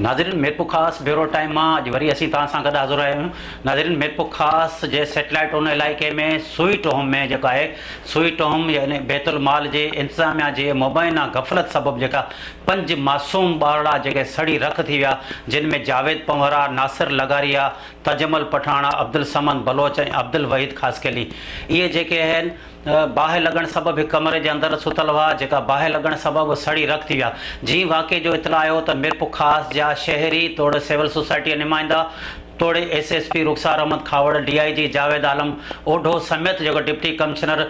ناظرين Mirpurkhas bureau time مان اڄ وري اسين توهان سان گڏ حاضر آهيون ناظرين ميرپورخاص جي سيٽلائيٽ ان علائقي ۾ سوئيٽ هوم ۾ جيڪو آهي سوئيٽ هوم يعني بيت المال جي انتظاميا جي مبينا غفلت سبب جيڪا پنج معصوم ٻارڙا جيڪي سڙي رک ٿي ويا جن ۾ جاويد پنهورا، ناصر لغاريا، تجمل پٺاڻ، عبدالصمد بلوچ ۽ عبدالوحيد خاصخيلي اهي جيڪي آهن باهه لڳڻ سبب هڪ ڪمري جي اندر ستل هئا جيڪا باهه لڳڻ سبب سڙي رک ٿي ويا جئين واقعي جو اطلاع آيو ته ميرپورخاص جا شهري توڙي سول سوسائٽي جا نمائندا توڙي S S P Rukhsar Ahmed Khahawar D I G Javed Alam Odho سميت جيڪو ڊپٽي ڪمشنر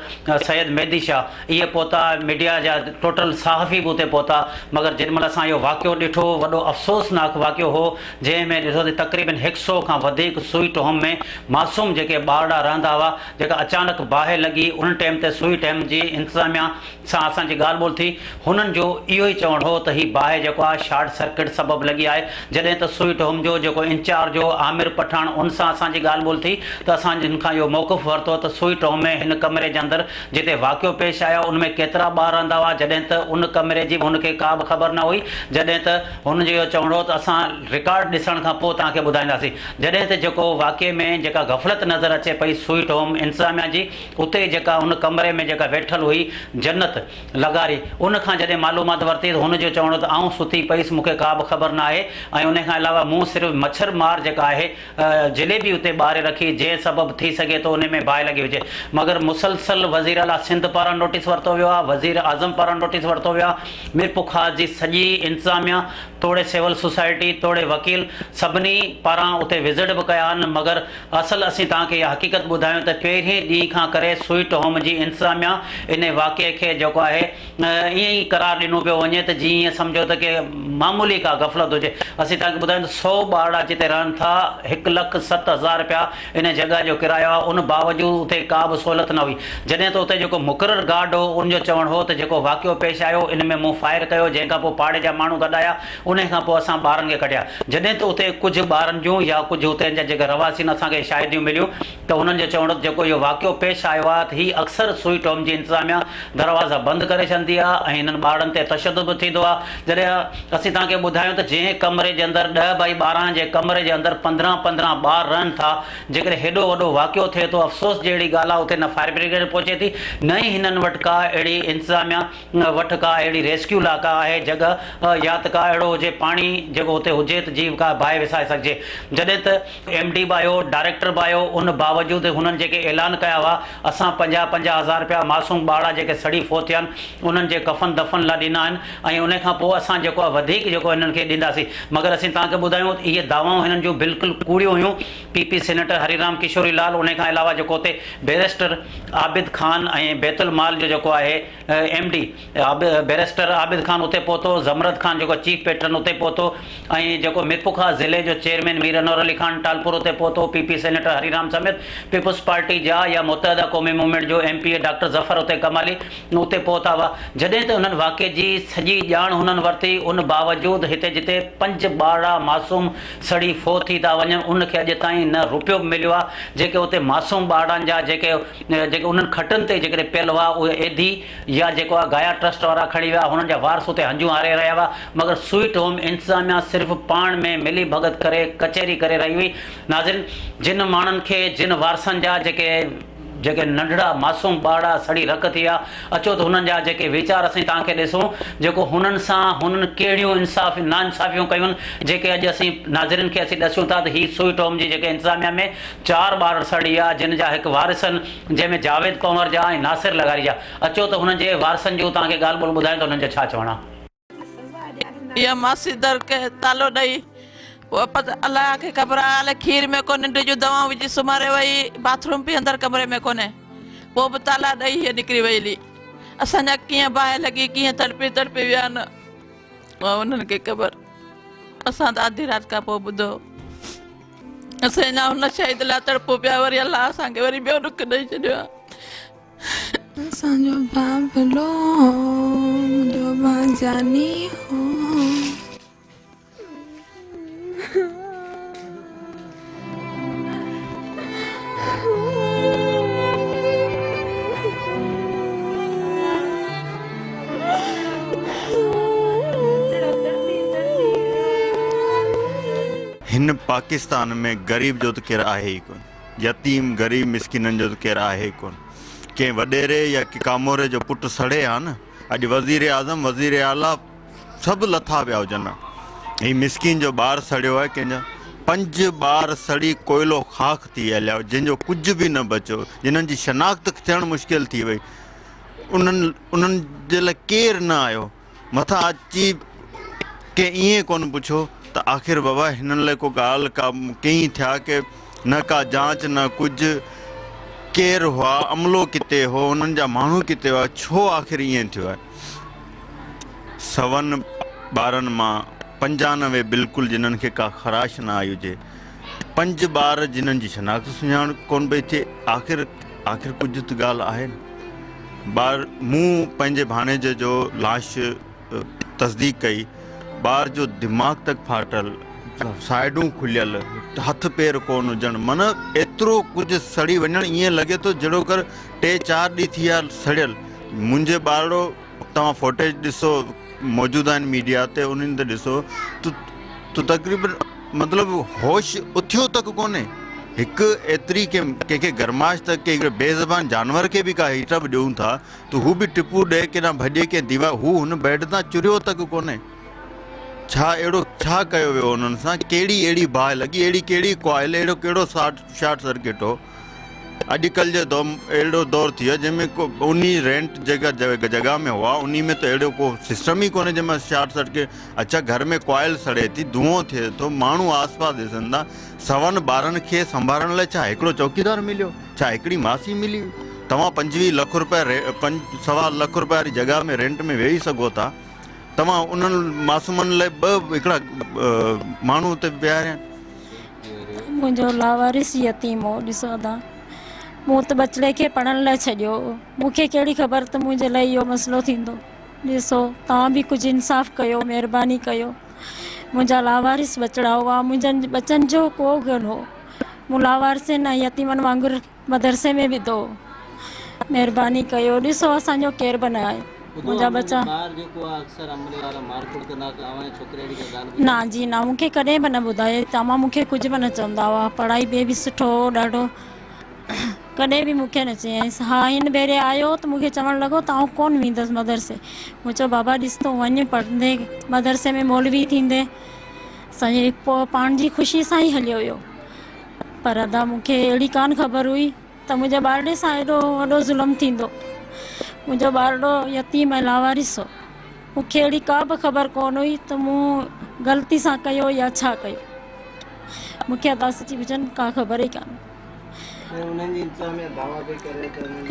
سيد مهدي شاهه اهي پهتا ميڊيا جا ٽوٽل صحافي به اتي پهتا مگر جيڏي مهل اسان اهو واقعو ڏٺو وڏو افسوسناڪ واقعو هو جنهن ۾ ڏٺو ته تقريبن هڪ سئو کان وڌيڪ سوئيٽ هوم ۾ معصوم جيڪي ٻارڙا رهندا هئا جيڪا اچانڪ باهه لڳي ان ٽيم تي سوئيٽ هوم جي انتظاميا سان اسان جي ڳالهه ٻولهه ٿي هنن جو اهو ئي چوڻ هو ته هي باهه جيڪو آهي شارٽ سرڪٽ سبب لڳي آهي جڏهن ته سوئيٽ هوم جو جيڪو انچارج هو عامر پٺاڻ ان سان اسان جي ڳالهه ٻولهه ٿي ته اسان جن کان اهو موقف ورتو ته سوئيٽ هوم ۾ هن ڪمري جي اندر جتي واقعو پيش آيو ان ۾ ڪيترا ٻار رهندا هئا جڏهن ته ان ڪمري جي به هن کي ڪا به خبر نه هئي جڏهن ته هن جو اهو چوڻ هو ته اسان رڪارڊ ڏسڻ کان پوء توهان کي ٻڌائينداسين جڏهن ته جيڪو واقعي ۾ جيڪا غفلت نظر اچي پئي سوئيٽ هوم انتظاميا جي اتي جيڪا ان ڪمري ۾ جيڪا ويٺل هئي جنت لغاري ان کان جڏهن معلومات ورتي ته هن جو چوڻ هو ته آئون ستي پئيس مون کي ڪا به خبر نه آهي ۽ ان کان علاوه مون صرف مڇر مار جيڪا آهي جليبي اتي ٻاري رکي جنهن سبب ٿي سگهي ٿو ان ۾ باهه لڳي هجي مگر مسلسل وزير اعليٰ سنڌ پاران نوٽيس ورتو ويو آهي وزير اعظم پاران نوٽيس ورتو ويو آهي ميرپورخاص جي سڄي انتظاميا توڙي سول سوسائٽي توڙي وڪيل سڀني پاران اتي وزٽ به ڪيا آهن مگر اصل اسين توهان کي اها حقيقت ٻڌايون ته پهرين ڏينهن کان ڪري سوئيٽ هوم جي انتظاميا انهي واقعي کي جيڪو آهي ائين ئي قرار ڏنو پيو وڃي ته جيئن ائين سمجهو ته ڪي معمولي ڪا غفلت هجي اسين توهان کي ٻڌايون ته سئو ٻارڙا جتي رهن ٿا هڪ لک 7000 رپيا ان جڳهه جو ڪرايو آهي ان باوجود اتي ڪا به سهولت نه هئي جڏهن ته اتي جيڪو مقرر گارڊ هو ان جو چوڻ هو ته جيڪو واقعو پيش آيو ان ۾ مون فائر ڪيو جنهن کان پوء پاڙي جا ماڻهو گڏ آيا انهي کان پوء اسان ٻارن کي ڪڍيا جڏهن ته اتي ڪجهه ٻارن جون يا ڪجهه اتي جا جيڪي رهواسين اسان کي شاهديون مليون ته انهن جو چوڻ هو ته جيڪو اهو واقعو پيش آيو آهي ته هي اڪثر سوئيٽ هوم جي انتظاميا دروازا بند ڪري ڇڏندي آهي ۽ هنن ٻارڙن تي تشدد به ٿيندو آهي جڏهن اسين توهان کي ٻڌايون ته جنهن ڪمري جي اندر ڏهه بائي 12 جي ڪمري جي اندر 15 15 ٻار رهن ٿا جيڪڏهن هيڏو وڏو واقعو ٿئي ٿو افسوس جهڙي ڳالهه آهي اتي نه فائر برگيڊ پهچي ٿي نه ئي هنن وٽ ڪا اهڙي انتظاميا وٽ ڪا اهڙي ريسڪيو لاء ڪا آهي جڳهه يا ته ڪا اهڙو هجي پاڻي جيڪو اتي هجي ته جيئن ڪا باهه وسائي سگهجي جڏهن ته ايم ڊي به آيو ڊائريڪٽر به آيو ان باوجود هنن جيڪي اعلان ڪيا هئا اسان 50 50 هزار رپيا معصوم ٻارڙا جيڪي سڙي فوت ٿيا آهن انهن جي ڪفن دفن لاء ڏنا آهن ۽ ان کان پوء اسان جيڪو آهي وڌيڪ جيڪو هنن کي ڏينداسين مگر اسين توهان کي ٻڌايون ته اهي دعوائون هنن جون بلڪل ڪوڙيون هيون P P senator Hari Ram Kishori Lal ان کان علاوه جيڪو اتي بئريسٽر عابد خان ۽ بيت المال جو جيڪو آهي M D barrister Abid Khan اتي پهتو زمرد خان جيڪو چيف پيٽرن اتي پهتو ۽ جيڪو ميرپورخاص ضلعي جو چيئرمين مير انور علي خان ٽالپور اتي پهتو P P senator Hari Ram سميت پيپلز پارٽي جا يا متحده قومي موومينٽ جو M P A doctor Zafar اتي ڪمالي اتي پهتا هئا جڏهن ته انهن واقعي جي سڄي ڄاڻ هنن ورتي ان باوجود هتي جتي پنج ٻارڙا معصوم سڙي فوت ٿي ٿا وڃن ان کي اڄ تائين نه روپيو به مليو آهي جيڪي اتي معصوم ٻارڙن جا جيڪي جيڪي انهن کٽن تي جيڪڏهن پيل هئا اهي ايڌي يا جيڪو آهي گايا ٽرسٽ وارا کڻي ويا هنن جا وارث اتي هنجون هاري رهيا هئا مگر سوئيٽ هوم انتظاميا صرف پاڻ ۾ ملي ڀڳت ڪري ڪچهري ڪري رهي هئي ناظرين جن ماڻهن کي جن وارثن جا جيڪي جيڪي ننڍڙا معصوم ٻارڙا سڙي رک ٿي ويا اچو ته هنن جا جيڪي ويچار اسين توهان کي ڏسون جيڪو هنن سان هنن ڪهڙيون انصاف ناانصافيون ڪيون جيڪي اڄ اسين ناظرين کي اسين ڏسيون ٿا ته هي سوئيٽ هوم جي جيڪي انتظاميا ۾ چار ٻار سڙي ويا جن جا هڪ وارثن جنهن ۾ جاويد ڪنور جا ۽ ناصر لغاري جا اچو ته هنن جي وارثن جون توهان کي ڳالهه ٻولهه ٻڌايون ته هنن جو ڇا چوڻ آهي. اها ماسي در کي تالو ڏئي پوء الله کي خبر آهي الائي کير ۾ ڪو ننڊ جون دوائون وجهي سمهاري وئي باٿ روم به اندر ڪمري ۾ ڪونهي پوء به تالا ڏئي هيء نڪري وئي هلي اسان جا ڪيئن باهه لڳي ڪيئن تڙپي تڙپي ويا نه اها انهن کي خبر اسان ته آڌي رات کان پوء ٻڌو. اسين اڃا ان شهيد لاء تڙپون پيا وري الله اسان کي وري ٻيو ڏک ڏئي ڇڏيو آهي. اسان جو ڀاء ڀلو هو منهنجو ڀاء جاني هو. هن پاڪستان ۾ غريب جو ته ڪير آهي ئي ڪونه. يتيم غريب مسڪينن جو ته ڪير آهي ئي ڪونه. ڪنهن وڏيري يا ڪنهن ڪاموري جو پٽ سڙي ها نه اڄ وزير اعظم وزير اعليٰ سڀ لٿا پيا هجن ها. هي مسڪين جو ٻار سڙيو آهي ڪنهن جا پنج ٻار سڙي ڪوئلو خاڪ ٿي هليا جن جو ڪجهه به نه بچيو جنهن جي شناخت ٿيڻ مشڪل ٿي وئي انهن انهن جي لاء ڪير نه آيو مٿان اچي ڪنهن ائين ڪونه پڇيو ته آخر بابا هنن لاء ڪو ڳالهه ڪا ڪئين ٿيا ڪي نه ڪا جانچ نه ڪجهه ڪير هئا عملو ڪتي هو انهن جا ماڻهو ڪتي هئا ڇو آخر ائين ٿيو آهي سون ٻارن مان 95 بلڪل جنھن کي ڪا خراش نه آئي هجي پنج ٻار جنھن جي شناخت سڃاڻ ڪونه پئي ٿئي آخر آخر ڪجهه ته ڳالهه آهي نه ٻار مون پنهنجي ڀاڻيجي جو لاش تصديق ڪئي ٻار جو دماغ تڪ ڦاٽل سائيڊون کليل هٿ پير ڪون هجڻ من ايترو ڪجهه سڙي وڃڻ ائين لڳي ٿو جهڙو ڪر ٽي چار ڏينهن ٿي ويا سڙيل منهنجي ٻارڙو توهان فوٽيج ڏسو موجود آهن ميڊيا تي انهن تي ڏسو ته تقريبن مطلب هوش اٿيو تڪ ڪونهي هڪ ايتري ڪنهن کي گرمائش ته ڪنهن بي زبان جانور کي به ڪا هيٽ به ڏيون ٿا ته هو به ٽپو ڏئي ڪيڏانهن ڀڄي ڪنهن ديوار هو هن بيڊ تان چريو تڪ ڪونهي ڇا اهڙو ڇا ڪيو ويو انهن سان ڪهڙي اهڙي باهه لڳي اهڙي ڪهڙي ڪوائل اهڙو ڪهڙو شارٽ سرڪٽ هو اڄڪلهه جو دور اهڙو دور ٿي ويو جنهن ۾ ڪو انهي رينٽ جيڪا جڳهه ۾ هئا انهي ۾ ته اهڙو ڪو سسٽم ئي ڪونهي جنهن مان شارٽ سرڪٽ اڇا گهر ۾ ڪوائل سڙي ٿي دونهون ٿئي ٿو ماڻهو آس پاس ڏسن ٿا سون ٻارن کي سنڀارڻ لاء ڇا هڪڙو چوڪيدار مليو ڇا هڪڙي ماسي ملي توهان 25 لک روپيا پنج سوا لک روپيا واري جڳهه ۾ رينٽ ۾ ويهي سگهو ٿا توهان انهن معصومن لاء ٻه هڪڙا ماڻهو اتي ويهاريا آهن. منهنجو لاوارث يتيم هو ڏسو ادا مون ته ٻچڙي کي پڙهڻ لاء ڇڏيو هو مون کي ڪهڙي خبر ته منهنجي لاء اهو مسئلو ٿيندو ڏسو توهان به ڪجهه انصاف ڪيو مهرباني ڪيو منهنجا لاوارث ٻچڙا هئا منهنجن ٻچن جو ڪو ڪونه هو مون لاوارثن ۽ يتيمن وانگر مدرسي ۾ وڌو مهرباني ڪيو ڏسو اسان جو ڪير به نه آهي منهنجا ٻچا نه جي نه مون کي ڪڏهن به نه ٻڌايو ته امان مون کي ڪجهه به نه چوندا هئا پڙهائي ۾ به سٺو هو ڏاڍو ڪڏهن به مون کي نه چيائينس ها هن ڀيري آيو ته مون کي چوڻ لڳو ته آئون ڪونه ويندس مدرسي مون چيو بابا ڏس تون وڃ پڙهندي مدرسي ۾ مولوي ٿيندي سائين پوء پاڻ جي خوشي سان ئي هليو ويو پر ادا مون کي اهڙي ڪانه خبر هئي ته منهنجي ٻارڙي سان ايڏو وڏو ظلم ٿيندو. منهنجو ٻارڙو يتيم ۽ لاوارث هو. مون کي اهڙي ڪا به خبر ڪونه هئي ته مون غلطي سان ڪيو يا ڇا ڪيو. مون کي ادا سچي پڇن ڪا خبر ئي ڪانه.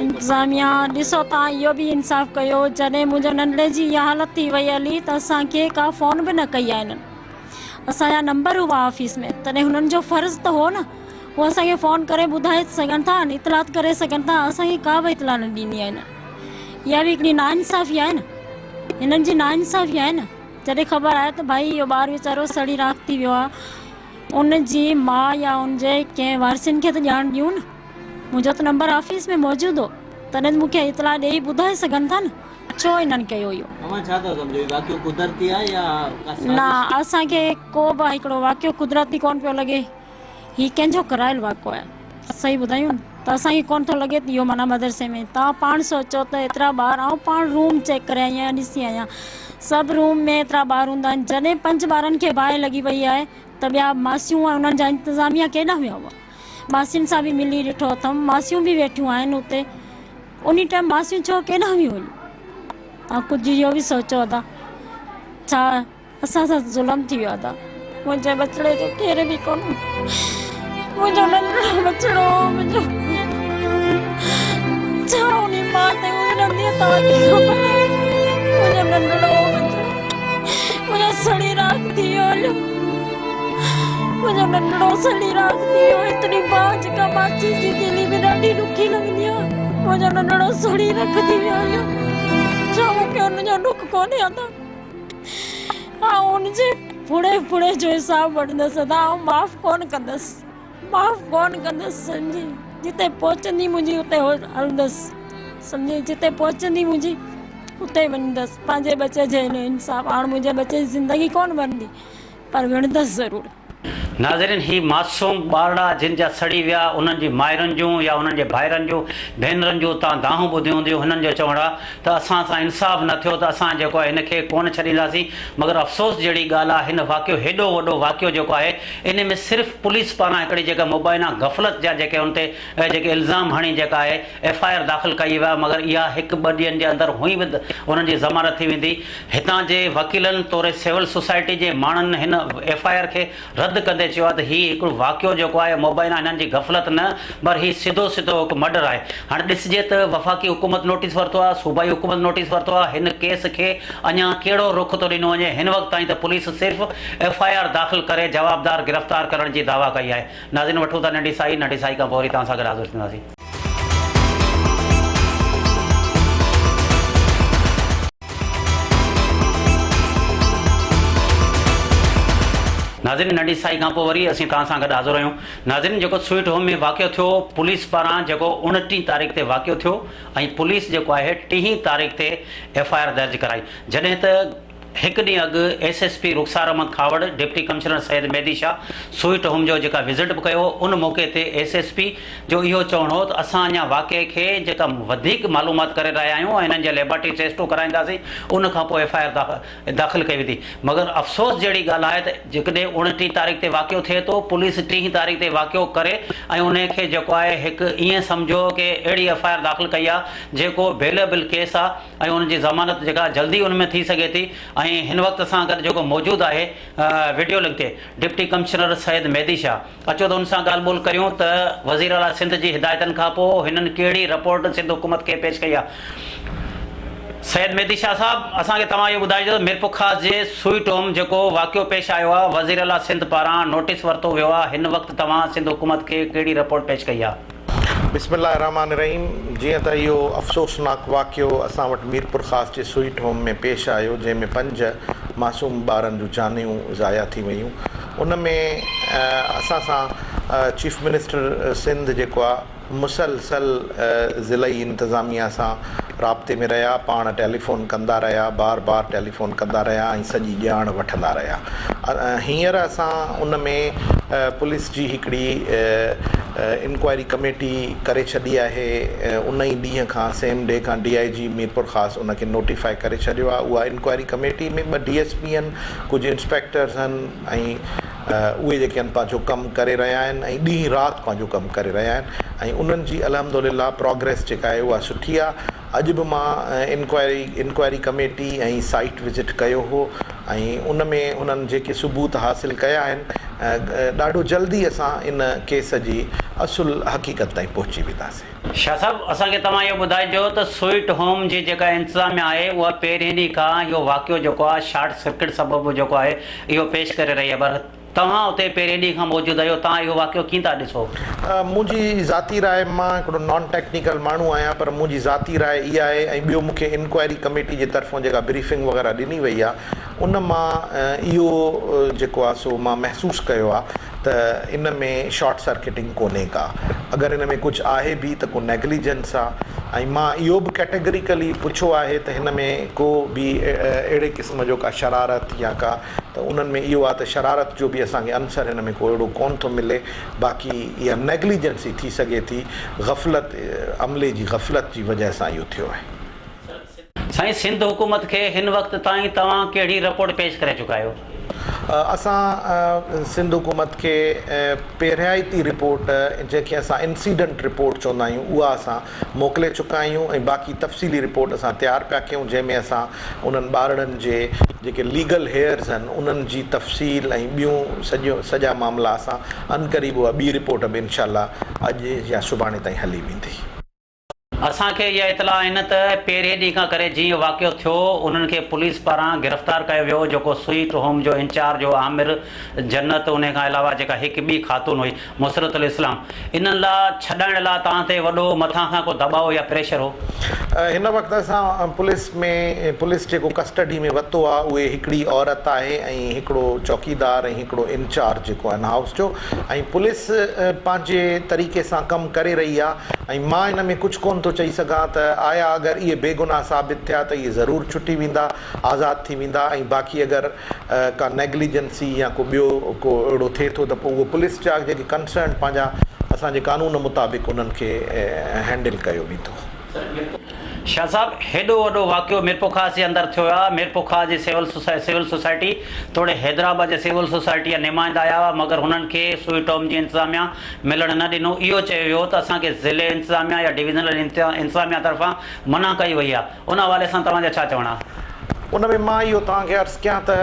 انتظاميا ڏسو تان اهو به انصاف ڪيو جڏهن منهنجي ننڍڙي جي اها حالت ٿي وئي هلي ته اسان کي ڪا فون به نه ڪئي آهي هنن. اسان جا نمبر هئا آفيس ۾ تڏهن هنن جو فرض ته هو نه هو اسان کي فون ڪري ٻڌائي سگهن ٿا نه اطلاعات ڪري سگهن ٿا اسان کي ڪا به اطلاع نه ڏني آهي هنن اها به هڪڙي ناانصافي آهي نه هنن جي ناانصافي آهي نه جڏهن خبر آهي ته ڀائي اهو ٻار ويچارو سڙي راک ٿي ويو آهي ان جي ماء يا ان جي ڪنهن وارثن کي ته ڄاڻ ڏيون نه منهنجو ته نمبر آفيس ۾ موجود هو تڏهن مون کي اطلاع ڏيئي ٻڌائي سگهن ٿا نه ڇو انهن ڪيو اهو؟ اوهان ڇا ٿا سمجهو هي واقعو قدرتي آهي يا ڪا سازش؟ نه اسان کي ڪو به هڪڙو واقعو قدرتي ڪونه پيو لڳي هي ڪنهن جو ڪرايل واقعو آهي صحيح ٻڌايون ته اسان کي ڪونه ٿو لڳي ته اهو معنيٰ مدرسي ۾ توهان پاڻ سوچو ته ايترا ٻار آئون پاڻ روم چيڪ ڪري آئي آهيان ڏسي آئي آهيان سڀ روم ۾ ايترا ٻار هوندا آهن جڏهن پنج ٻارن کي باهه لڳي وئي آهي ته ٻيا ماسيون ۽ انهن جا انتظاميا ڪيڏانهن ويا هئا ماسين سان به ملي ڏٺو اٿم ماسيون به ويٺيون آهن اتي انهي ٽائيم ماسيون ڇو ڪيڏانهن ويون هيون توهان ڪجهه اهو به سوچو ادا ڇا اسان سان ظلم ٿي ويو ادا منهنجي ٻچڙي جو ڪير به ڪونه منهنجو ننڍڙو ٻچڙو منهنجو ڇا انهي ماء تي گذرندي توهان کي خبر آهي منهنجو ننڍڙو ٻچڙو منهنجو سڙي راک ٿي ويو هليو منهنجو ننڍڙو سڙي راک ٿي ويو ايتري باهه جيڪا ماچيس جي تيلي به ڏاڍي ڏکي لڳندي آهي منهنجو ننڍڙو سڙي رک ٿي ويو هليو ڇا مون کي ان جو ڏک ڪونهي ادا آئون ان جي ڦڙي ڦڙي جو حساب وٺندس ادا آئون معاف ڪونه ڪندس معاف ڪونه ڪندس سمجهي جتي پهچندي منهنجي اتي هلندس سمجهي جتي پهچندي منهنجي اتي وڃندس پنهنجي ٻچي جي انصاف هاڻ منهنجي ٻچي جي زندگي ڪونه بڻندي پر وڙهندس ضرور. ناظرين هي معصوم ٻارڙا جن جا سڙي ويا انهن جي مائرن جون يا انهن جي ڀائرن جون ڀينرن جون تان دانهون ٻڌيون هونديون هنن جو چوڻ آ ته اسان سان انصاف نه ٿيو ته اسان جيڪو آهي هن کي ڪونه ڇڏينداسين مگر افسوس جهڙي ڳالهه آ هن واقعو هيڏو وڏو واقعو جيڪو آهي ان ۾ صرف پوليس پاران هڪڙي جيڪا مبينا غفلت جا جيڪي ان تي جيڪي الزام هڻي جيڪا آهي ايف I R داخل ڪئي وئي آهي مگر اها هڪ ٻه ڏينهن جي اندر هونئن به انهن جي ضمانت ٿي ويندي. هتان جي وڪيلن توڙي سول سوسائٽي جي ماڻهن هن ايف I R کي رد ڪندي چيو آهي ته هي هڪڙو واقعو جيڪو آهي مبينا هنن جي غفلت نه پر هي سڌو سڌو هڪ مرڊر آهي. هاڻي ڏسجي ته وفاقي حڪومت نوٽيس ورتو آهي، صوبائي حڪومت نوٽيس ورتو آهي، هن ڪيس کي اڃا ڪهڙو رخ ٿو ڏنو وڃي، هن وقت تائين ته پوليس صرف ايف I R داخل ڪري جوابدار گرفتار ڪرڻ جي دعويٰ ڪئي آهي. ناظرين وٺون ٿا ننڍي سائي، ننڍي سائي کان پوء وري توهان سان گڏ حاضر ٿينداسين. ناظرين ننڍي سائي کان پوء وري اسين توهان سان گڏ حاضر آهيون. ناظرين جيڪو سوئيٽ هوم ۾ واقعو ٿيو پوليس پاران جيڪو اڻٽيهين تاريخ تي واقعو ٿيو ۽ پوليس جيڪو آهي ٽيهين تاريخ تي ايف I R درج ڪرائي جڏهن ته هڪ ڏينهن اڳ S S P Rukhsar Ahmed Khahawar deputy commissioner Syed Mehdi Shah sweet home جو جيڪا وزٽ به ڪيو ان موقعي تي ايس ايس پي جو اهو چوڻ هو ته اسان اڃا واقعي کي جيڪا وڌيڪ معلومات ڪري رهيا آهيون ۽ هنن جا ليبارٽري ٽيسٽون ڪرائينداسين ان کان پوء ايف I R داخل ڪئي ويندي مگر افسوس جهڙي ڳالهه آهي ته جيڪڏهن اڻٽيهين تاريخ تي واقعو ٿئي ٿو پوليس ٽيهين تاريخ تي واقعو ڪري ۽ ان کي جيڪو آهي هڪ ائين سمجهو ڪي اهڙي ايف I R داخل ڪئي آهي جيڪو بيليبل ڪيس آهي ۽ ان جي ضمانت جيڪا جلدي ان ۾ ٿي سگهي ٿي ۽ هن وقت اسان گڏ جيڪو موجود آهي وڊيو لنڪ تي ڊپٽي ڪمشنر سيد مهدي شاهه اچو ته ان سان ڳالهه ٻولهه ڪريون ته وزير اعليٰ سنڌ جي هدايتن کان پوء هنن ڪهڙي رپورٽ سنڌ حڪومت کي پيش ڪئي آهي سيد مهدي شاهه صاحب اسان کي توهان اهو ٻڌائجو ته ميرپورخاص جي سوئيٽ هوم جيڪو واقعو پيش آيو آهي وزير اعليٰ سنڌ پاران نوٽيس ورتو ويو آهي هن وقت توهان سنڌ حڪومت کي ڪهڙي رپورٽ پيش ڪئي آهي. بسم الله الرحمٰن الرحيم جيئن ته اهو افسوسناڪ واقعو اسان وٽ ميرپورخاص جي سوئيٽ هوم ۾ پيش آيو جنهن ۾ پنج معصوم ٻارن جون جانيون ضايع ٿي ويون ان ۾ اسان سان چيف منسٽر سنڌ جيڪو آ مسلسل ضلعي انتظاميا سان رابطي ۾ رهيا پاڻ ٽيليفون ڪندا رهيا بار بار ٽيليفون ڪندا رهيا ۽ سڄي ڄاڻ وٺندا رهيا هينئر اسان ان ۾ پوليس جي هڪڙي انڪوائري ڪميٽي ڪري ڇڏي آهي ان ئي ڏينهن کان سيم ڊي کان ڊي I جي ميرپورخاص ان کي نوٽيفائي ڪري ڇڏيو آهي اها انڪوائري ڪميٽي ۾ ٻه ڊي ايس پي آهن ڪجهه انسپيڪٽرز آهن ۽ اهي جيڪي آهن پنهنجو ڪم ڪري رهيا آهن ۽ ڏينهن رات پنهنجو ڪم ڪري رهيا آهن ۽ انهن جي الحمدلله پراگريس جيڪا آهي اها سٺي آهي اڄ به مان inquiry inquiry committee ۽ site visit ڪيو هو ۽ ان ۾ انهن جيڪي ثبوت حاصل ڪيا آهن ڏاڍو جلدي اسان ان ڪيس جي اصل حقيقت تائين پهچي وينداسين. شاهه صاحب اسان کي توهان اهو ٻڌائجو ته سوئيٽ هوم جي جيڪا انتظاميا آهي اها پهرين ڏينهن کان اهو واقعو جيڪو آهي شارٽ سرڪٽ سبب جيڪو آهي اهو پيش ڪري رهي آهي پر توهان اتي پهرين ڏينهن کان موجود آهيو، توهان اهو واقعو ڪيئن ٿا ڏسو؟ منهنجي ذاتي راء، مان هڪڙو نان ٽيڪنيڪل ماڻهو آهيان پر منهنجي ذاتي راء اها آهي ۽ ٻيو مون کي انڪوائري ڪميٽي جي طرفون جيڪا بريفنگ وغيره ڏني وئي آهي ان مان اهو جيڪو آهي سو مان محسوس ڪيو آهي ته ان ۾ شارٽ سرڪٽنگ ڪونهي ڪا اگر ان ۾ ڪجهه آهي به ته ڪو نيگليجنس آهي ۽ مان اهو به ڪيٽيگريڪلي پڇيو آهي ته هن ۾ ڪو به اهڙي قسم جو ڪا شرارت يا ڪا ته انهن ۾ اهو آهي ته شرارت جو به اسان کي عنصر هن ۾ ڪو اهڙو ڪونه ٿو ملي، باقي اها نيگليجنسي ٿي سگهي ٿي، غفلت، عملي جي غفلت جي وجهه سان اهو ٿيو آهي. سائين سنڌ حڪومت کي هن وقت تائين توهان ڪهڙي رپورٽ پيش ڪري چڪا آهيو؟ اسان سنڌ حڪومت کي پهريائتي رپورٽ جنهن کي اسان انسيڊنٽ رپورٽ چوندا آهيون اها اسان موڪلي چڪا آهيون ۽ باقي تفصيلي رپورٽ اسان تيار پيا ڪيون جنهن ۾ اسان انهن ٻارڙن جي جيڪي ليگل هيئرز آهن انهن جي تفصيل ۽ ٻيون سڄو سڄا معاملا اسان عنقريب اها ٻي رپورٽ به انشاء الله اڄ يا سڀاڻي تائين هلي ويندي. اسان کي اها اطلاع آهن ته پهرين ڏينهن کان ڪري جيئن واقعو ٿيو انهن کي پوليس پاران گرفتار ڪيو ويو جيڪو سوئيٽ هوم جو انچارج هو عامر جنت انهي کان علاوه جيڪا هڪ ٻي خاتون هئي مسرت الاسلام انهن لا ڇڏائڻ لا توهان تي وڏو مٿان کان ڪو دٻاء يا پريشر هو؟ هن وقت اسان پوليس ۾ پوليس جيڪو ڪسٽڊي ۾ وتو آ اهي هڪڙي عورت آهي ۽ هڪڙو چوڪيدار ۽ هڪڙو انچارج جيڪو آهن هائوس جو ۽ پوليس پنهنجي طريقي سان ڪم ڪري رهي آ ۽ مان ان ۾ ڪجهه ڪونه ٿو ٿو چئي سگهان ته آيا اگر اهي بيگناهه ثابت ٿيا ته اهي ضرور ڇٽي ويندا، آزاد ٿي ويندا ۽ باقي اگر ڪا نيگليجنسي يا ڪو ٻيو ڪو اهڙو ٿئي ٿو ته پوء اهو پوليس جا جيڪي ڪنسرنڊ پنهنجا اسان جي قانون مطابق انهن کي هينڊل ڪيو ويندو. شاهه صاحب هيڏو وڏو واقعو ميرپورخاص جي اندر ٿيو آهي، ميرپورخاص جي سول سول سوسائٽي توڙي حيدرآباد جي سول سوسائٽي جا نمائندا آيا هئا مگر هنن کي سوئيٽ هوم جي انتظاميا ملڻ نه ڏنو، اهو چيو ويو ته اسان کي ضلعي انتظاميا يا ڊويزنل انتظاميا طرفان منع ڪئي وئي آهي، ان حوالي سان توهان جو ڇا چوڻ آهي؟ ان ۾ مان اهو توهان کي عرض ڪيان ته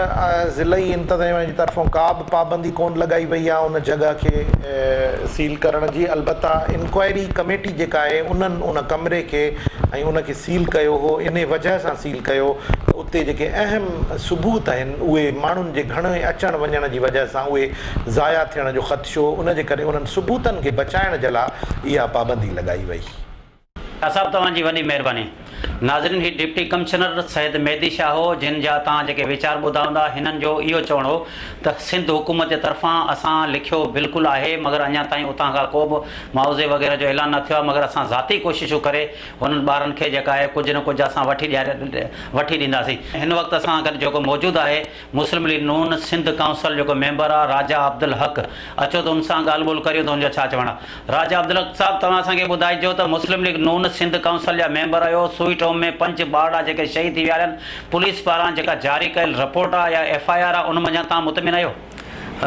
ضلعي انتظاميا جي طرفان ڪا به پابندي ڪونه لڳائي وئي آهي ان جڳهه کي سيل ڪرڻ جي البته انڪوائري ڪميٽي جيڪا آهي انهن ان ڪمري کي ۽ ان کي سيل ڪيو هو انهي وجهه سان سيل ڪيو ته اتي جيڪي اهم ثبوت آهن اهي ماڻهن جي گهڻي اچڻ وڃڻ جي وجهه سان اهي ضايع ٿيڻ جو خدشو هو ان جي ڪري انهن ثبوتن کي بچائڻ جي لاء اها پابندي لڳائي وئي. شاھ صاحب توهان جي وڏي مهرباني. ناظرين هي ڊپٽي ڪمشنر سيد مهدي شاھ هو جن جا توهان جيڪي ويچار ٻڌا هوندا هنن جو اهو چوڻ هو ته سنڌ حڪومت جي طرفان اسان لکيو بلڪل آهي مگر اڃا تائين اتان کان ڪو به معاوضي وغيره جو اعلان نه ٿيو آهي مگر اسان ذاتي ڪوششون ڪري هنن ٻارن کي جيڪا آهي ڪجهه نه ڪجهه اسان وٺي ڏياري وٺي ڏينداسين هن وقت اسان گڏ جيڪو موجود آهي مسلم ليگ نون سنڌ ڪائونسل جيڪو ميمبر آ راجا عبدالحق اچو ته ان سان ڳالهه ٻولهه ڪريون ته ان جو ڇا چوڻ آ. راجا عبدالحق صاحب توهان اسان کي ٻڌائجو ته مسلم ليگ نون سنڌ ڪائونسل جا ميمبر آهيو سوئيٽ هوم ۾ پنج ٻارڙا جيڪي شهيد ٿي ويا آهن پوليس پاران جيڪا جاري ڪيل رپورٽ آ يا ايف I R آ ان منجهان توهان مطمئن آهيو؟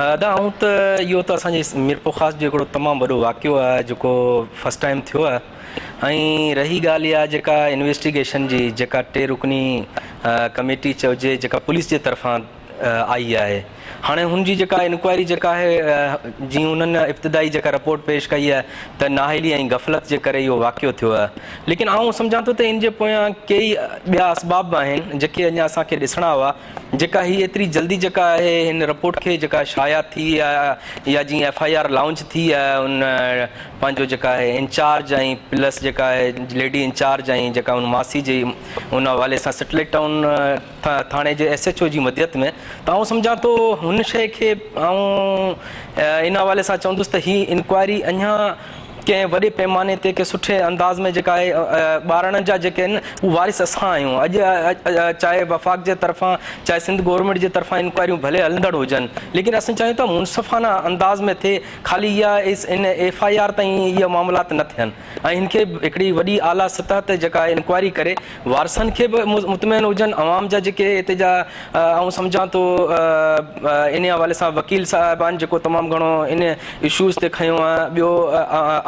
ادا آئون ته اهو ته اسان جي ميرپورخاص جو هڪڙو تمام وڏو واقعو آهي جيڪو فرسٽ ٽائيم ٿيو آهي ۽ رهي ڳالهه اها جيڪا انويسٽيگيشن جي جيڪا ٽي رڪني ڪميٽي چئجي جيڪا پوليس جي طرفان آئي آهي هاڻي هن جي جيڪا انڪوائري جيڪا آهي جيئن انهن ابتدائي جيڪا رپورٽ پيش ڪئي آهي ته نااهلي ۽ غفلت جي ڪري اهو واقعو ٿيو آهي ليڪن آئون سمجهان ٿو ته ان جي پويان ڪيئي ٻيا اسباب به آهن جيڪي اڃا اسان کي ڏسڻا هئا جيڪا هي ايتري جلدي جيڪا آهي هن رپورٽ کي جيڪا شايع ٿي آهي يا جيئن ايف I R launch ٿي آهي ان پنهنجو جيڪا آهي انچارج ۽ پلس جيڪا آهي ليڊي انچارج ۽ جيڪا ان ماسي جي ان حوالي سان سيٽلائيٽ ٽائون ٿاڻي جي ايس ايڇ او جي مديت ۾ ته آئون سمجهان ٿو هن شيء کي آئون ان حوالي سان چوندس ته هي انڪوائري اڃا ڪنهن وڏي پيماني تي ڪنهن سٺي انداز ۾ جيڪا آهي ٻارڙن جا جيڪي آهن هو وارث اسان آهيون اڄ چاهي وفاق جي طرفان چاهي سنڌ گورنمينٽ جي طرفان انڪوائريون ڀلي هلندڙ هجن ليڪن اسين چاهيون ٿا منصفانه انداز ۾ ٿئي خالي اها ان ايف I R تائين اهي معاملات نه ٿين ۽ هن کي هڪڙي وڏي اعليٰ سطح تي جيڪا آهي انڪوائري ڪري وارثن کي به مطمئن هجن عوام جا جيڪي هتي جا آئون سمجهان ٿو ان حوالي سان وڪيل صاحبان جيڪو تمام گهڻو ان اشوز تي کنيو آهي ٻيو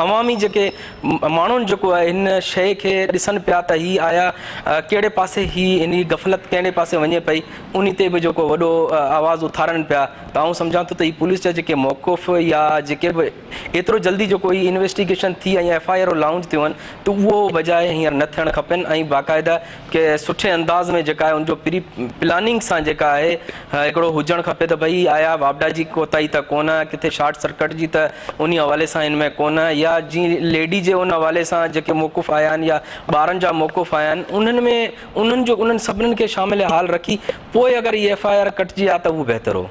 عوامي جيڪي ماڻهن جيڪو آهي هن شيء کي ڏسن پيا ته هي آيا ڪهڙي پاسي هي هن جي غفلت ڪهڙي پاسي وڃي پئي انهي تي به جيڪو وڏو آواز اٿارن پيا ته آئون سمجهان ٿو ته هي پوليس جا جيڪي موقف يا جيڪي به ايترو جلدي جيڪو هي انويسٽيگيشن ٿي ۽ ايف I R launch ٿيون آهن ته اهو بجاء هينئر نه ٿيڻ کپن ۽ باقاعده ڪي سٺي انداز ۾ جيڪا آهي ان جو پري پلاننگ سان جيڪا آهي هڪڙو هجڻ کپي ته ڀئي آيا واپڊا جي ڪوتاهي ته ڪونه ڪٿي شارٽ سرڪٽ جي ته انهي حوالي سان ان ۾ ڪونه يا جي ليڊي جي ان حوالي سان جيڪي موقف آيا آهن يا ٻارن جا موقف آيا آهن انهن ۾ انهن جو انهن سڀنن کي شامل حال رکي پوء اگر هي ايف I R ڪٽجي ها ته اهو بهتر هو.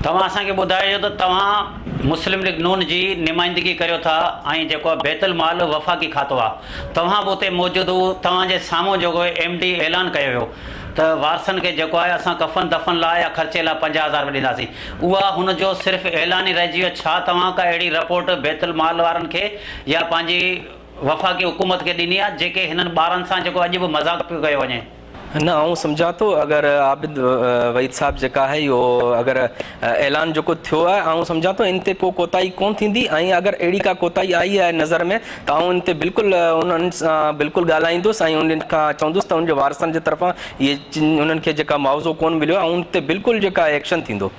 توهان اسان کي ٻڌايو ته توهان مسلم ليگ نون جي نمائندگي ڪريو ٿا ۽ جيڪو بيت المال وفاقي کاتو آهي توهان به اتي موجود هو توهان جي سامهون جيڪو ايم ڊي اعلان ڪيو ويو ته وارثن کي جيڪو آهي اسان ڪفن دفن لاء يا خرچي لاء 50,000 رپيا ڏينداسين اها هن جو صرف اعلان ئي رهجي ويو ڇا توهان ڪا اهڙي رپورٽ بيت المال وارن کي يا پنهنجي وفاقي حڪومت کي ڏني آهي جيڪي هنن ٻارن سان جيڪو اڄ به مذاق پيو ڪيو وڃي. نه آئون سمجهان ٿو اگر عابد وحيد صاحب جيڪا آهي اهو اگر اعلان جيڪو ٿيو آهي آئون سمجهان ٿو ان تي ڪو ڪوتاهي ڪون ٿيندي ۽ اگر اهڙي ڪا ڪوتاهي آئي آهي نظر ۾ ته آئون ان تي بلڪل انهن سان بلڪل ڳالهائيندس ۽ انهن کان چوندس ته ان جي وارثن جي طرفان اهي انهن کي جيڪا معاوضو ڪون مليو آهي ان تي بلڪل جيڪا ايڪشن ٿيندو.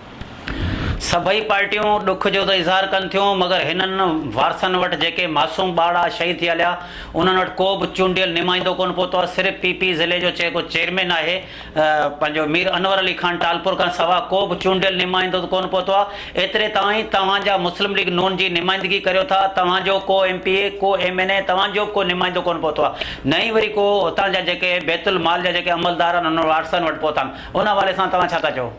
سڀئي پارٽيون ڏک جو ته اظهار ڪن ٿيون مگر هنن وارثن وٽ جيڪي معصوم ٻارڙا شهيد ٿي هليا انهن وٽ ڪو به چونڊيل نمائندو ڪونه پهتو آهي صرف پي پي ضلعي جو جيڪو چيئرمين آهي پنهنجو مير انور علي خان ٽالپر کان سوا ڪو به چونڊيل نمائندو ته ڪونه پهتو آهي ايتري تائين توهان جا مسلم ليگ نون جي نمائندگي ڪريو ٿا توهان جو ڪو ايم پي اي ڪو ايم اين اي توهان جو به ڪو نمائندو ڪونه پهتو آهي نه ئي وري ڪو هتان جا جيڪي بيت المال جا جيڪي عملدار آهن انهن وارثن وٽ پهتا آهن ان حوالي سان توهان ڇا ٿا چئو؟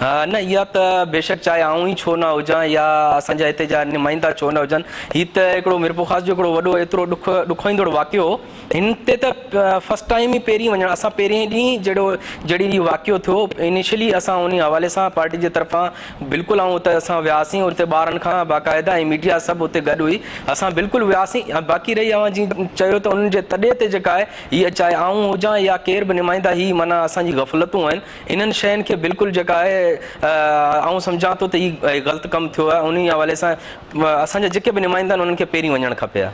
نه اها ته بيشڪ چاهي آئون ئي ڇو نه هجان يا اسان جا هتي جا نمائندا ڇو نه هجن هي ته هڪڙو ميرپورخاص جو هڪڙو وڏو ايترو ڏک ڏکوئيندڙ واقعو هو هن تي ته فرسٽ ٽائيم ئي پهرين وڃڻ اسان پهرين ڏينهن جهڙو جهڙي ڏينهن واقعو ٿيو انيشلي اسان انهي حوالي سان پارٽي جي طرفان بلڪل آئون اتي اسان وياسين اتي ٻارن کان باقاعده ۽ ميڊيا سڀ اتي گڏ هئي اسان بلڪل وياسين باقي رهي اوهان جي چيو ته انهن جي تڏي تي جيڪا آهي هي چاهي آئون هجان يا ڪير به نمائندا هي معنيٰ اسان جي غفلتون آهن انهن شين کي بلڪل جيڪا آهي آئون سمجهان ٿو ته هي غلط ڪم ٿيو آهي انهي حوالي سان اسان جا جيڪي به نمائندا آهن انهن کي پهرين وڃڻ کپي ها.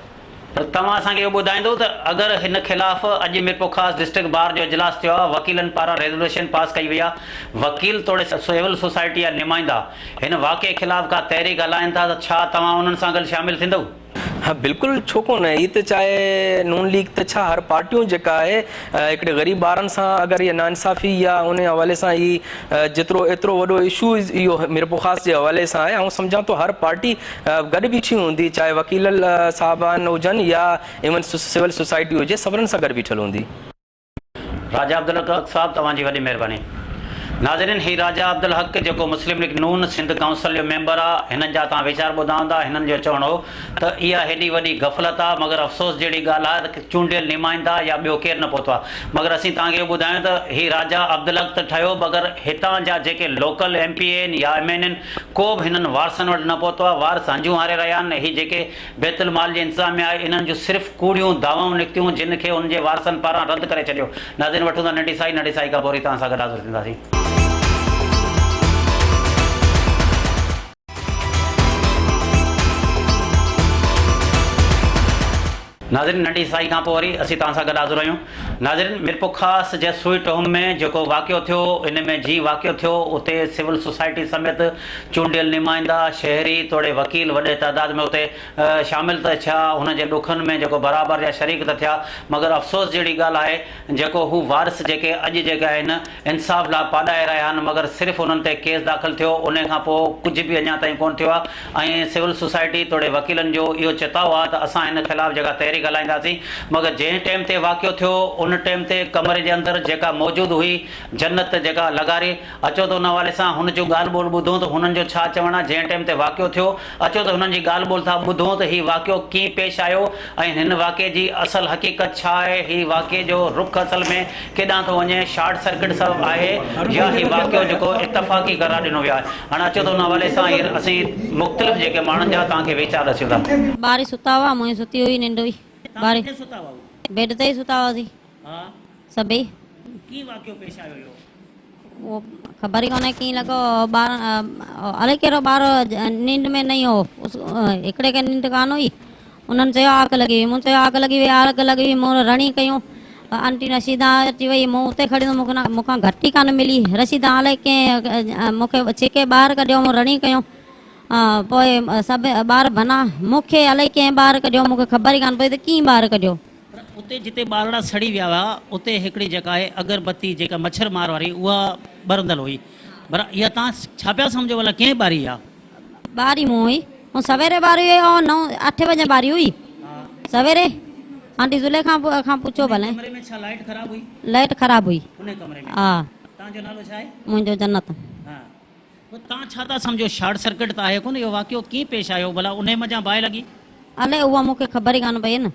پر توهان اسان کي اهو ٻڌائيندو ته اگر هن خلاف اڄ ميرپورخاص ڊسٽرڪٽ بار جو اجلاس ٿيو آهي وڪيلن پاران ريزوليشن پاس ڪئي وئي آهي وڪيل توڙي سول سوسائٽي جا نمائندا هن واقعي خلاف ڪا تحريڪ هلائين ٿا ته ڇا توهان انهن سان گڏ شامل ٿيندؤ؟ ها بلڪل ڇو ڪونه هي ته چاهي نون ليگ ته ڇا هر پارٽيون جيڪا آهي هڪڙي غريب ٻارن سان اگر هي ناانصافي يا ان حوالي سان هي جيترو ايترو وڏو اشو اهو ميرپورخاص جي حوالي سان آهي آئون سمجهان ٿو هر پارٽي گڏ بيٺي هوندي چاهي وڪيل صاحبان هجن يا ايون سول سوسائٽي هجي سڀنن سان گڏ بيٺل هوندي. راجا عبدالحق صاحب توهان جي وڏي مهرباني. ناظرين هي راجا عبدالحق جيڪو مسلم ليگ نون سنڌ ڪائونسل جو ميمبر آ هنن جا توهان ويچار ٻڌا هوندا هنن جو چوڻ هو ته اها هيڏي وڏي غفلت آ مگر افسوس جهڙي ڳالهه آ ته چونڊيل نمائندا يا ٻيو ڪير نه پهتو آ مگر اسين توهان کي اهو ٻڌايون ته هي راجا عبدالحق ته ٺهيو مگر هتان جا جيڪي لوڪل ايم پي اي آهن يا ايم اين آهن ڪو به هنن وارثن وٽ نه پهتو آ وارث هنجون هاري رهيا آهن هي جيڪي بيت المال جي انتظاميا آهي انهن جون صرف ڪوڙيون دعوائون نڪتيون جن کي انهن جي وارثن پاران رد ڪري ڇڏيو. ناظرين وٺون ٿا ننڍي سائي ننڍي سائي کان پوء وري توهان سان گڏ حاضر ٿينداسين. ناظرين ننڍي سائي کان پوء وري اسين توهان سان گڏ حاضر آهيون. ناظرين ميرپورخاص جي سوئيٽ هوم ۾ جيڪو واقعو ٿيو ان ۾ جي واقعو ٿيو اتي سول سوسائٽي سميت چونڊيل نمائندا، شهري توڙي وڪيل وڏي تعداد ۾ اتي شامل ته ٿيا هن جي ڏکن ۾ جيڪو برابر جا شريڪ ته ٿيا مگر افسوس جهڙي ڳالهه آهي جيڪو هو وارث جيڪي اڄ جيڪي آهن انصاف لاء پاڏائي رهيا آهن مگر صرف انهن تي ڪيس داخل ٿيو انهي کان پوء ڪجهه به اڃا تائين ڪونه ٿيو آهي ۽ سول سوسائٽي توڙي وڪيلن جو اهو چتاء آهي ته اسان هن خلاف جيڪا تحريڪ هلائينداسين مگر جنهن ٽيم تي واقعو ٿيو ان ٽيم تي ڪمري جي اندر جيڪا موجود هئي جنت جيڪا لغاري اچو ته ان حوالي سان هن جون ڳالهه ٻولهه ٻڌون ته هنن جو ڇا چوڻ آهي جنهن ٽيم تي واقعو ٿيو اچو ته هنن جي ڳالهه ٻولهه ٿا ٻڌون ته هي واقعو ڪيئن پيش آيو ۽ هن واقعي جي اصل حقيقت ڇا آهي هي واقعي جو رخ اصل ۾ ڪيڏانهن ٿو وڃي شارٽ سرڪٽ سبب آهي يا هي واقعو جيڪو اتفاقي قرار ڏنو ويو آهي هاڻي اچو ته ان حوالي سان هينئر اسين مختلف جيڪي ماڻهن جا توهان کي ويچار ڏسيون ٿا. ٻار ئي ستا هئا مون ئي ستي هئي ننڊ هئي ٻار بيڊ تي ئي ستا هئاسين سڀئي. ڪيئن واقعو پيش آيو اهو؟ اهو خبر ئي ڪونهي ڪيئن لڳو ٻار الائي ڪهڙو ٻار ننڊ ۾ نه هو هڪڙي کي ننڊ ڪانه هئي انهن چيو آگ لڳي وئي مون چيو آگ لڳي وئي آگ لڳي وئي مون رڙي ڪيون آنٽي رشيدا اچي وئي مون اتي کڙي مون کي مون کان گهٽ ئي ڪانه ملي رشيدا الائي ڪنهن مون کي ڇڪي ٻاهر ڪڍيو مون رڙي ڪيون پوء سڀ ٻار ڀنا مون کي الائي ڪنهن ٻاهر ڪڍيو مون کي خبر ئي ڪانه پئي ته ڪيئن ٻاهر ڪڍيو. پر اتي جتي ٻارڙا سڙي ويا هئا اتي هڪڙي جيڪا آهي اگر بتي جيڪا مڇر مار واري اها ٻرندل هئي پر اها توهان ڇا پيا سمجهو ڀلا ڪنهن ٻاري اها؟ ٻاري مون هئي مون سويري ٻاري هئي ۽ نو اٺين بجي ٻاري هئي سويري آنٽي زليخا کان پڇو ڀلي. انهي ڪمري ۾ ڇا لائيٽ خراب هئي؟ لائيٽ خراب هئي. انهي ڪمري ۾ ها. توهان جو نالو ڇا آهي؟ منهنجو جنت. ها پوء توهان ڇا ٿا سمجهو شارٽ سرڪٽ ته آهي ڪونه اهو واقعو ڪيئن پيش آيو ڀلا انهي منجهان باهه لڳي؟ الائي اها مون کي خبر ئي ڪانه پئي نه.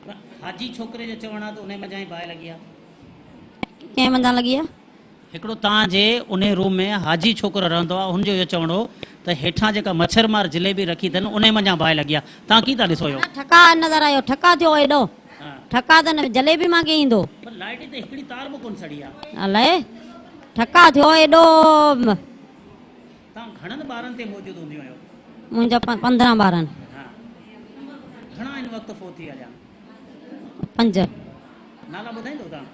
پر حاجي ڇوڪري جو چوڻ آ ته انهي منجهان ئي باهه لڳي آ. ڪنهن منجهان لڳي آ؟ هڪڙو توهان جي انهي روم ۾ حاجي ڇوڪرو رهندو آ هن جو اهو چوڻ هو ته هيٺان جيڪا مڇر مار جليبي رکي اٿن انهي منجهان باهه لڳي آ توهان ڪيئن ٿا ڏسو اهو؟ نه ٺڪاء نظر آيو ٺڪاء ٿيو ايڏو ٺڪاء ته نه جليبي مان ڪيئن ايندو. پر لائٽ تي هڪڙي تار به ڪونه سڙي آ. الائي ٺڪاء ٿيو ايڏو. توهان گهڻن ٻارن تي موجود هونديون آهيو؟ منهنجا 15 ٻار آهن. ها. گهڻا هن وقت فوت ٿي ويا؟ 5. نالا ٻڌائيندو توهان؟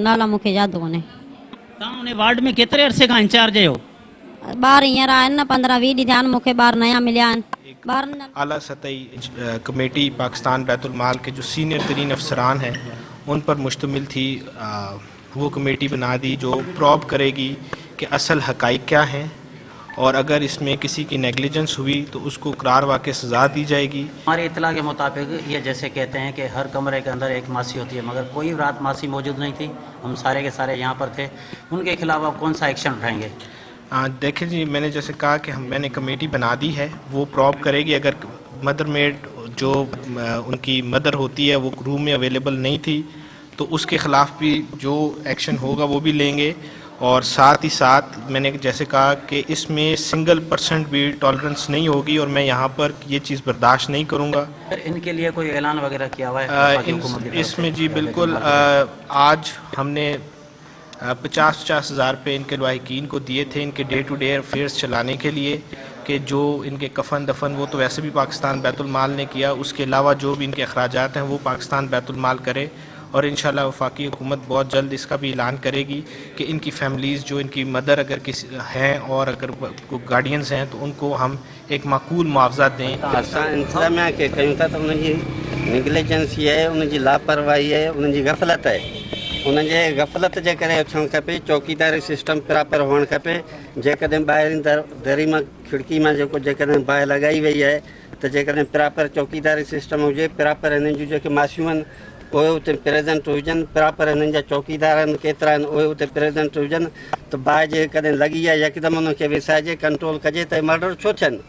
نالا مون کي ياد ڪونهي. توهان ان وارڊ ۾ ڪيتري عرصي کان انچارج آهيو؟ ٻار هينئر آهن نه 15 20 ڏينهن ٿيا آهن مون کي ٻار نيا مليا آهن. ٻارن جا. اعليٰ سطحي ڪميٽي پاڪستان بيت المال ڪي جو سينئر ترين افسران هين ان پر مشتمل ٿي वो कमेटी बना दी जो प्रॉब करेगी कि असल हकाइक क्या हैं और अगर इसमें किसी की नेगलिजेंस हुई तो उसको करार वाक़ सज़ा दी जाएगी। हमारी इतला के मुताबिक ये जैसे कहते हैं कि हर कमरे के अंदर एक मासी होती है, मगर कोई रात मासी मौजूद नहीं थी, हम सारे के सारे यहाँ पर थे। उनके खिलाफ आप कौन सा एक्शन उठाएंगे? देखें जी, मैंने जैसे कहा कि हम मैंने कमेटी बना दी है, वो प्रॉब करेगी। अगर मदर मेड जो उनकी मदर होती है वो रूम में अवेलेबल नहीं थी तो उसके ख़िलाफ़ भी जो एक्शन होगा वो भी लेंगे। और साथ ही साथ मैंने जैसे कहा कि इसमें सिंगल परसेंट भी टॉलरेंस नहीं होगी और मैं यहाँ पर ये चीज़ बर्दाश्त नहीं करूँगा। इनके लिए कोई ऐलान वगैरह किया हुआ है? इसमें जी बिल्कुल, आज हमने 50-50 हज़ार रुपये इनके लवाहिकीन को दिए थे इनके डे टू डे अफेयर्स चलाने के लिए, कि जो इनके कफन दफन वो तो वैसे भी पाकिस्तान बैतुल माल ने किया, उसके अलावा जो भी इनके अखराजात हैं वो पाकिस्तान बैतुल माल करे। और इंशाअल्लाह वफाकी हुकूमत बहुत जल्द इसका भी ऐलान करेगी कि इनकी फ़ैमिलीज़ जो इनकी मदर अगर किसी हैं और अगर गार्डियंस हैं तो उनको हम एक माकूल मुआवजा दें। असां इंतिज़ामिया खे कयूं था त उन्हनि जी नेगलिजेंसी आहे, उन्हनि जी लापरवाही आहे, उन्हनि जी गफ़लत आहे। उन्हनि जे गफ़लत जे करे थियणु खपे, चौकीदारी सिस्टम प्रॉपर हुअणु खपे। जेकॾहिं ॿाहिरि दरी मां खिड़की मां जेको जेकॾहिं बाहि लॻाई वई आहे त जेकॾहिं प्रॉपर चौकीदारी सिस्टम हुजे, प्रॉपर हिननि जूं जेके मासियूं आहिनि उहे उते प्रेजेंट हुजनि, प्रॉपर हिननि जा चौकीदार आहिनि केतिरा आहिनि उहे उते प्रेजेंट हुजनि त बाहि जेकॾहिं लॻी आहे यकदमि उनखे विसाइजे, कंट्रोल कजे त मर्डर छो थियनि।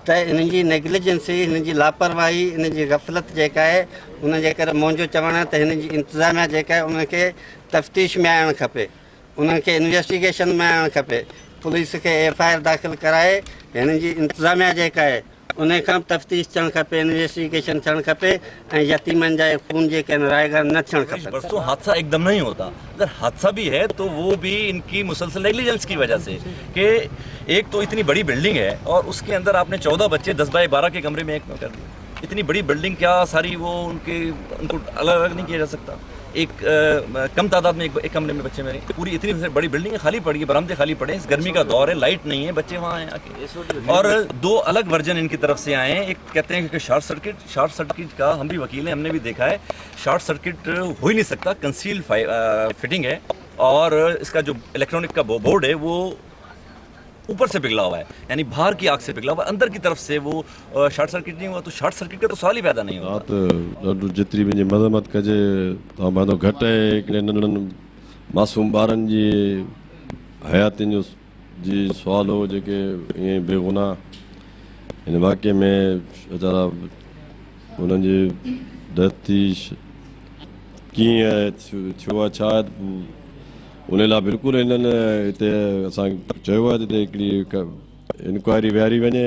त हिननि जी नेगलिजेंसी, हिननि जी लापरवाही, हिननि जी गफ़लत जेका आहे उनजे करे मुंहिंजो चवणु आहे त हिननि जी इंतिज़ामिया जेका आहे उनखे तफ़्तीश में आणणु खपे, उन्हनि इन्वेस्टिगेशन में आणणु खपे, पुलिस खे एफ I R दाख़िल कराए हिननि जी इंतिज़ामिया जेका आहे उन खां तफ़्तीश थियणु खपे, इन्वेस्टिगेशन थियणु खपे ऐं यतीमनि जा खून जेके आहिनि रायगान न थियणु खपनि। परसों हादसा एकदम नहीं होता, अगर हादसा भी है तो वो भी इनकी मुसलसल नेगलिजेंस की वजह से कि एक तो इतनी बड़ी बिल्डिंग है और उसके अंदर आपने 14 बच्चे 10 बाई 12 के कमरे में एक में कर दिए। इतनी बड़ी बिल्डिंग क्या सारी वो उनके उनको अलग अलग नहीं किया जा सकता? एक कम तादाद में एक कमरे में बच्चे मेरे, पूरी इतनी बड़ी बिल्डिंग है खाली पड़ी है, बरामदे खाली पड़े हैं, इस गर्मी का दौर है, लाइट नहीं है, बच्चे वहाँ हैं आके। और दो अलग वर्जन इनकी तरफ से आए हैं, एक कहते हैं कि शॉर्ट सर्किट का हम भी वकील हैं, हमने भी देखा है, शॉर्ट सर्किट हो ही नहीं सकता, कंसील फिटिंग है और इसका जो इलेक्ट्रॉनिक का बोर्ड है वो ऊपर से पिघला हुआ है, यानी बाहर की आग से पिघला हुआ है, अंदर की तरफ से वो शॉर्ट सर्किट नहीं हुआ, तो शॉर्ट सर्किट का तो सवाल ही पैदा नहीं होता। राति ॾाढो जेतिरी मुंहिंजी मज़म्मत कजे तव्हां पंहिंजो घटि आहे। हिकिड़े नंढड़नि मासूम ॿारनि जी हयातियुनि जो जी सुवाल हो, जेके ईअं बेगुनाह हिन वाक़िए में वीचारा हुननि जी डेथ थी, कीअं थियो आहे छा आहे उन लाइ बिल्कुलु हिननि हिते असांखे चयो आहे त हिते हिकिड़ी इंक्वायरी विहारी वञे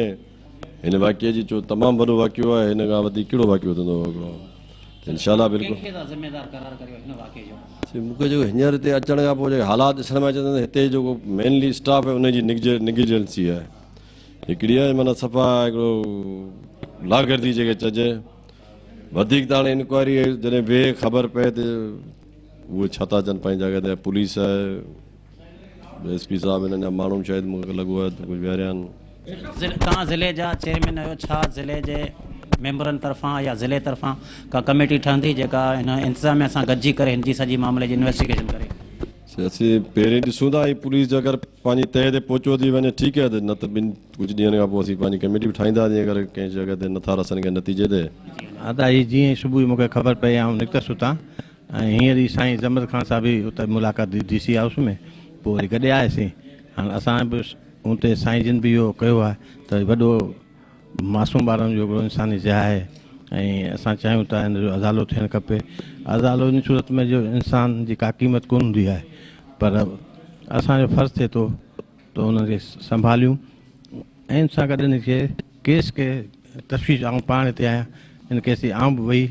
हिन वाक़िए जी, छो तमामु वॾो वाक़ियो आहे, हिन खां वधीक कहिड़ो वाक़ियो थींदो हिकिड़ो। इनशा बिल्कुलु मूंखे जेको हींअर हिते अचण खां पोइ जेके हालात ॾिसण में अचनि था, हिते जेको मेनली स्टाफ आहे उनजी नेगलिजेंसी आहे हिकिड़ी आहे, माना सफ़ा हिकिड़ो लागर्दी जेके चइजे। वधीक त हाणे इंक्वायरी जॾहिं वेहे ख़बर पए त उहे छा था चवनि पंहिंजी जॻह ते, पुलिस आहे, एस पी साहिबु हिननि जा माण्हू शायदि मूंखे लॻो आहे त कुझु विहारिया आहिनि। तव्हां ज़िले जा चेयरमैन आहियो, छा ज़िले जे मेंबरनि तरफ़ां या ज़िले तरफ़ां का कमेटी ठहंदी जेका हिन इंतिज़ामिया सां गॾिजी करे हिन जी सॼी मामले जी इन्वेस्टिगेशन करे? असीं पहिरीं ॾिसूं था, पुलिस अगरि पंहिंजी तय ते पहुचो थी वञे ठीकु आहे, त न त ॿिनि कुझु ॾींहंनि खां पोइ असीं पंहिंजी कमेटी बि ठाहींदासीं अगरि कंहिं जॻह ते नथा रसनि कंहिं नतीजे ते। अदा हीअ जीअं सुबुह मूंखे ख़बर पई, आउं निकितुसि उतां ऐं हींअर ई साईं ज़मर ख़ान साहिब बि उते मुलाक़ात थी डी सी हाउस में, पोइ वरी गॾु आयासीं। हाणे असां बि उते साईं जिन बि इहो कयो आहे त वॾो मासूम ॿारनि जो हिकिड़ो इंसानी ज़िया आहे ऐं असां चाहियूं था हिन जो अज़ालो थियणु खपे। अज़ालो इन सूरत में जो इंसान जी का क़ीमत कोन हूंदी आहे, पर असांजो फ़र्ज़ थिए थो त हुनखे संभालियूं ऐं हुन सां गॾु हिन खे केस खे तफ़्तीश। आउं पाण हिते आहियां, हिन केस जी आउं बि वई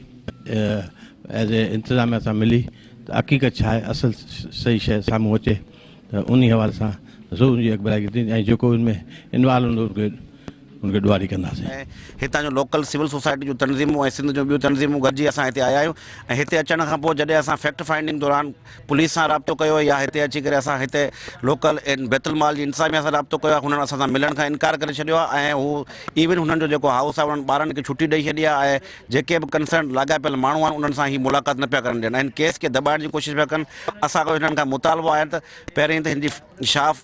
एज़ ए इंतिज़ामिया सां मिली त हक़ीक़त छा आहे, असुलु सही शइ साम्हूं अचे त उन हवाले सां ज़रूरु हुनजी अकबराई थींदी ऐं जेको हुन में इन्वॉल्व हूंदो उनखे ॾुहारी कंदासीं। ऐं हितां जो लोकल सिविल सोसाइटी जूं तंज़ीमूं ऐं सिंध जूं ॿियूं तंज़ीमूं गॾिजी असां हिते आया आहियूं ऐं हिते अचण खां पोइ जॾहिं असां फैक्ट फाइंडिंग दौरान पुलिस सां राब्तो कयो या हिते अची करे असां हिते लोकल बैतुल माल जी इंतिज़ामिया सां राब्तो कयो आहे, हुननि असां सां मिलण खां इनकार करे छॾियो आहे ऐं हू इवन हुननि जो जेको हाउस आहे उन्हनि ॿारनि खे छुट्टी ॾेई छॾी आहे ऐं जेके बि कंसर्न लाॻापियल माण्हू आहिनि उन्हनि सां ही मुलाक़ात न पिया करण ॾियनि ऐं केस खे दॿाइण जी कोशिशि पिया कनि। असांखो हिननि खां मुतालबो आहे त पहिरीं त हिन जी शाफ़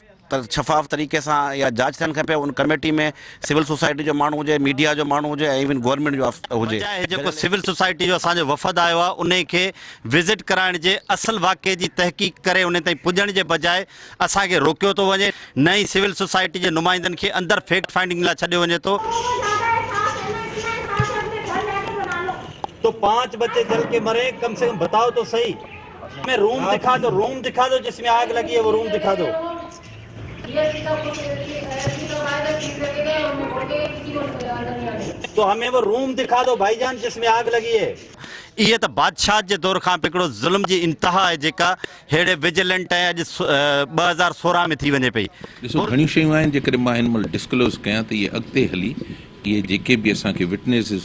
شفاف طريقي سان اها جاچ ٿيڻ کپي ان ڪميٽي ۾ سول سوسائٽي جو ماڻهو هجي ميڊيا جو ماڻهو هجي ۽ ايون گورنمينٽ جو هجي. بجاء جيڪو سول سوسائٽي جو اسان جو وفد آيو آهي انهي کي وزٽ ڪرائڻ جي اصل واقعي جي تحقيق ڪري انهي تائين پڄڻ جي بجاء اسان کي روڪيو ٿو وڃي نه ئي سول سوسائٽي جي نمائندن کي اندر فيڪٽ فائنڊنگ لاء ڇڏيو وڃي ٿو. تو پانچ بچي جل ڪي مري ڪم سي ڪم بتاؤ تو سهي مين روم دکا دو روم دکا دو جس مين آگ لگي هي وو روم دکا دو. تو همين وو روم دکا دو ڀائي جان جس مين آگ لگي هي. اهي ته بادشاهت جي دور کان به هڪڙو ظلم جي انتها آهي جيڪا ههڙي وجلنٽ ۽ اڄ 2016 ۾ ٿي وڃي پئي. ڏسو گهڻيون شيون آهن جيڪڏهن مان هن مهل ڊسڪلوز ڪيان ته اهي اڳتي هلي اهي جيڪي به اسان کي وٽنيسز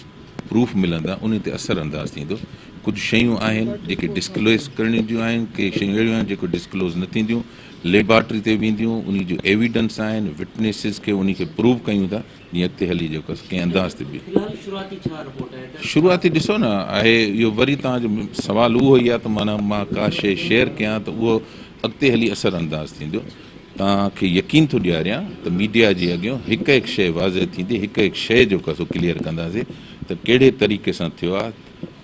پروف ملندا انهي تي اثر انداز ٿيندو ڪجهه شيون آهن جيڪي ڊسڪلوز ڪرڻيون جون آهن ڪي شيون اهڙيون آهن جيڪو ڊسڪلوز نه ٿينديون ليبارٽري تي وينديون انهي جو ايويڊنس آهن وٽنيسز کي انهي کي پروف ڪيون ٿا جيئن اڳتي هلي جيڪو ڪنهن انداز تي به شروعاتي ڏسو نه آهي اهو وري توهان جو سوال اهو ئي آهي ته معنيٰ مان ڪا شيء شيئر ڪيان ته اهو اڳتي هلي اثر انداز ٿيندو توهان کي يقين ٿو ڏياريان ته ميڊيا جي اڳيون هڪ هڪ شيء واضح ٿيندي هڪ هڪ شيء جيڪو آهي سو ڪليئر ڪنداسين ته ڪهڙي طريقي سان ٿيو آهي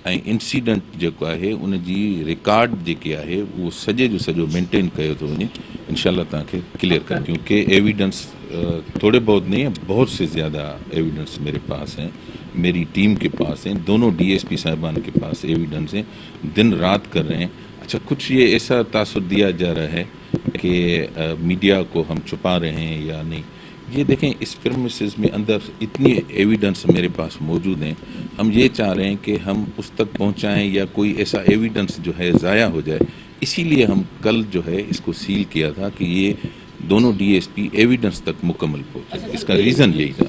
۽ انسيڊنٽ جيڪو آهي ان جي رڪارڊ جيڪي آهي اهو سڄي جو سڄو مينٽين ڪيو ٿو وڃي انشاء الله توهان کي ڪليئر ڪري ڪيونڪه ايويڊنس ٿوڙي بهت نهين هي بهت سي زياده ايويڊنس ميري پاس هين ميري ٽيم ڪي پاس هين دونو ڊي ايس پي صاحبان ڪي پاس ايويڊنس هين دن رات ڪر رهي هين اڇا ڪجهه يي ايسا تاثر ديا جا رها هي ڪي ميڊيا ڪو هم ڇپا رهي هين يا نهين ये देखें इस प्रेमिसेस में अंदर इतनी एविडेंस मेरे पास मौजूद हैं हम ये चाह रहे हैं कि हम उस तक पहुंचाएं या कोई ऐसा एविडेंस जो है ज़ाया हो जाए इसीलिए हम कल जो है इसको सील किया था कि ये दोनों डीएसपी एविडेंस तक मुकम्मल पहुंचे इसका रीज़न यही था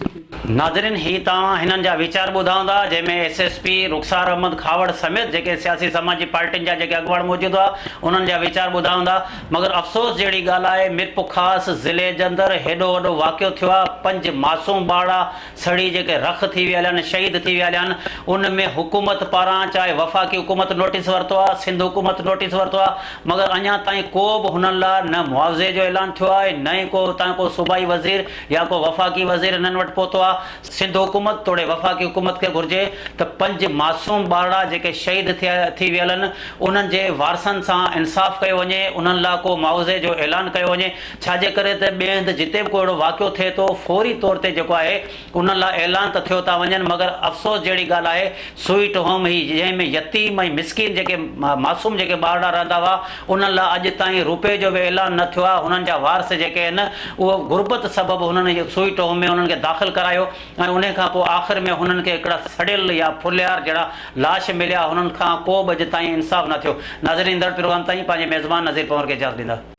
ناظرين هي توهان هنن جا ويچار ٻڌا هوندا جنهن ۾ S S P Rukhsar Ahmed Khahawar سميت جيڪي سياسي سماجي پارٽين جا جيڪي اڳواڻ موجود هئا انهن جا ويچار ٻڌا هوندا مگر افسوس جهڙي ڳالهه آهي ميرپورخاص ضلعي جي اندر هيڏو وڏو واقعو ٿيو آهي پنج معصوم ٻارڙا سڙي جيڪي رک ٿي ويا آهن شهيد ٿي ويا آهن ان ۾ حڪومت پاران چاهي وفاقي حڪومت نوٽيس ورتو آهي سنڌ حڪومت نوٽيس ورتو آهي مگر اڃا تائين ڪو به هنن لاء نه معاوضي جو اعلان ٿيو آهي نه ئي ڪو اتان ڪو صوبائي وزير يا ڪو وفاقي وزير هنن وٽ پهتو آهي سنڌ حڪومت توڙي وفاقي حڪومت کي گهرجي ته پنج معصوم ٻارڙا جيڪي شهيد ٿي ويل آهن انهن جي وارثن سان انصاف ڪيو وڃي انهن لا ڪو معاوضي جو اعلان ڪيو وڃي ڇاجي ڪري ته ٻئي هنڌ جتي به ڪو اهڙو واقعو ٿئي ٿو فوري طور تي جيڪو آهي انهن لا اعلان ته ٿيو ٿا وڃن مگر افسوس جهڙي ڳالهه آهي سوئيٽ هوم هي جنهن ۾ يتيم ۽ مسڪين جيڪي معصوم جيڪي ٻارڙا رهندا هئا انهن لا اڄ تائين روپئي جو به اعلان نه ٿيو آهي، هنن جا وارث جيڪي آهن اهو غربت سبب هنن سوئيٽ هوم ۾ انهن کي داخل ڪرايو ۽ انهي کان پوء آخر ۾ هنن کي هڪڙا سڙيل يا ڦلهيار جهڙا لاش مليا هنن کان ڪو به اڄ تائين انصاف نه ٿيو. ناظرين ايندڙ پروگرام تائين پنهنجي ميزبان نذير پنهور کي اجازت ڏيندا.